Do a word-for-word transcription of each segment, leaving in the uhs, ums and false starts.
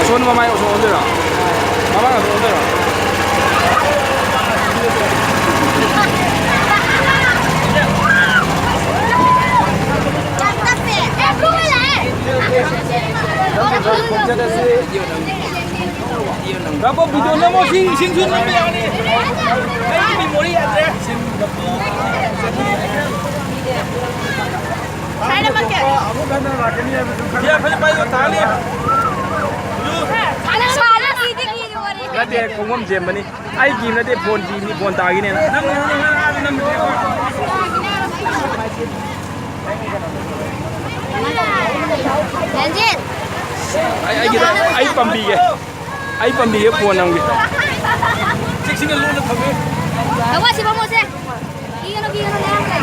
ꯑꯁꯣꯟ ꯃꯃꯥꯏ ꯑꯁꯣꯟ ꯑꯣꯟꯗꯣꯏꯔꯣ? ꯃꯃꯥꯡ ꯑꯁꯣꯟ ꯑꯣꯟꯗꯣꯏꯔꯣ? ꯔꯥꯝꯕꯣꯝ, video ꯅꯝꯃꯣ, ꯁꯤ ꯏꯁꯤꯡꯁꯨ ꯅꯝꯕ ꯌꯥꯅꯤ꯫ ꯑꯩꯒꯤ memory ꯌꯥꯗ꯭ꯔꯦ꯫ ꯁꯥꯏ ꯅꯝꯃꯛꯀꯦ꯫ ꯌꯥ, ꯐꯖ ꯄꯥꯏꯌꯣ, ꯇꯥꯅꯤ꯫ ꯁꯥꯏ ꯅꯝꯃꯛꯀꯦ꯫ ꯅꯠꯇꯦ, ꯈꯣꯡꯐꯝ ꯁꯦꯝꯕꯅꯤ꯫ ꯑꯩꯒꯤ ꯅꯠꯇꯦ, phone ꯒꯤꯅꯤ, phone ꯇꯥꯈꯤꯅꯦꯅ꯫ ꯅꯝꯃꯣ, ꯅꯝꯃꯣ, ꯅꯝꯃꯣ, ꯅꯝꯃꯣ꯫ ꯔꯟꯖꯤꯠ! ꯑꯩ, ꯑꯩꯒꯤꯗ, ꯑꯩ ꯄꯥꯝꯕꯤꯒꯦ꯫ ꯑꯩ ꯄꯥꯝꯕꯤꯒꯦ, phone ꯅꯝꯒꯦ꯫ ꯆꯦꯛꯁꯤꯟꯅ ꯂꯨꯅ ꯊꯝꯃꯦ꯫ ꯇꯧꯕ ꯑꯁꯤ ꯐꯝꯃꯣꯁꯦ꯫ ꯀꯤꯒꯅꯨ, ꯀꯤꯒꯅꯨ, ꯅꯌꯥꯝ ꯂꯩ꯫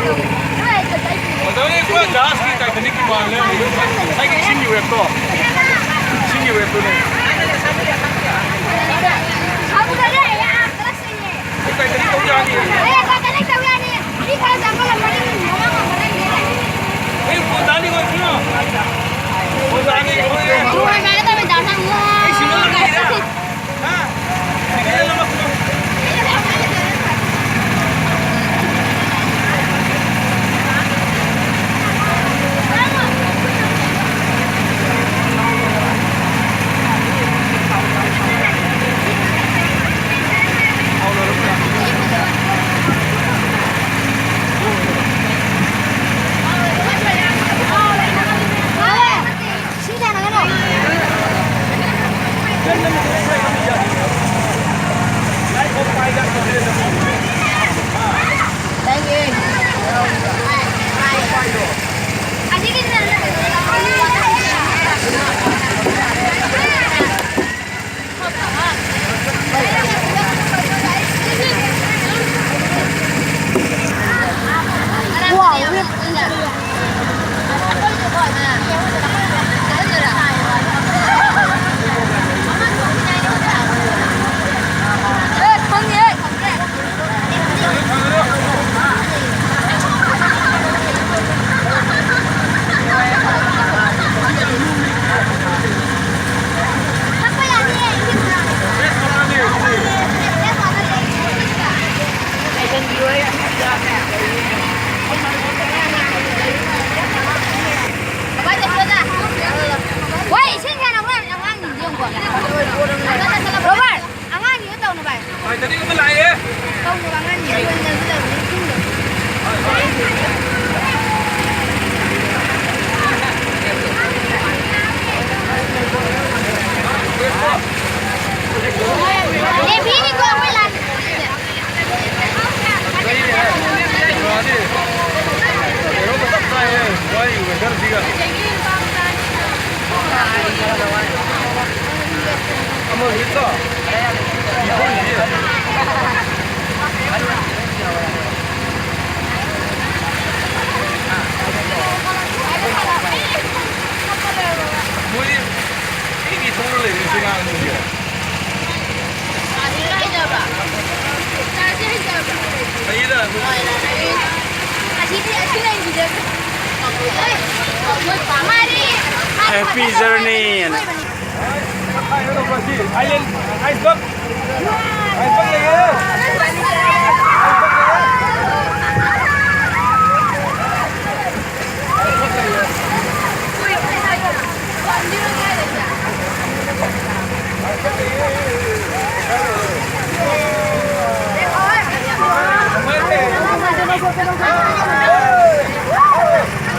ꯑꯣꯖꯥ, ꯍꯣꯏ, ꯄꯨꯔꯥ ꯖꯍꯥꯖꯀꯤ Titanic ꯀꯤ ꯃꯥꯜꯂꯦ꯫ ꯉꯁꯥꯏꯒꯤ ꯏꯁꯤꯡꯒꯤ wave ꯇꯣ꯫ ꯏꯁꯤꯡꯒꯤ wave ꯇꯨꯅꯦ꯫ ꯈꯪꯗꯔꯦ, ꯌꯥꯝ ꯀꯂꯛꯁꯤꯅꯦ꯫ ꯑꯩ Titanic ꯇꯧ ꯌꯥꯅꯤ꯫ ꯑꯦ, Titanic ꯇꯧ ꯌꯥꯅꯤ꯫ ꯃꯤ ꯈꯔ ꯆꯪꯈꯠꯂꯝꯃꯅꯤ, ꯃꯃꯥꯡ ꯑꯃ ꯈꯔ ꯌꯦꯡꯉꯦ꯫ ꯑꯩ ꯄꯣꯠ ꯇꯥꯅꯤ, ꯍꯣꯏ, ꯄꯨꯔꯣ꯫ ꯄꯣꯠ ꯇꯥꯅꯤ, ꯍꯣꯏ꯫ ꯂꯣꯏꯔꯦ, ꯂꯣꯏꯔꯦ, ꯂꯣꯏꯔꯦ꯫ ꯑꯩ ꯁꯤꯡꯒꯜ ꯑꯃ ꯂꯩꯔꯦ꯫ ꯍꯥ? ꯁꯤꯡꯒꯜ ꯑꯃ ꯄꯨꯔꯣ꯫ Happy journey.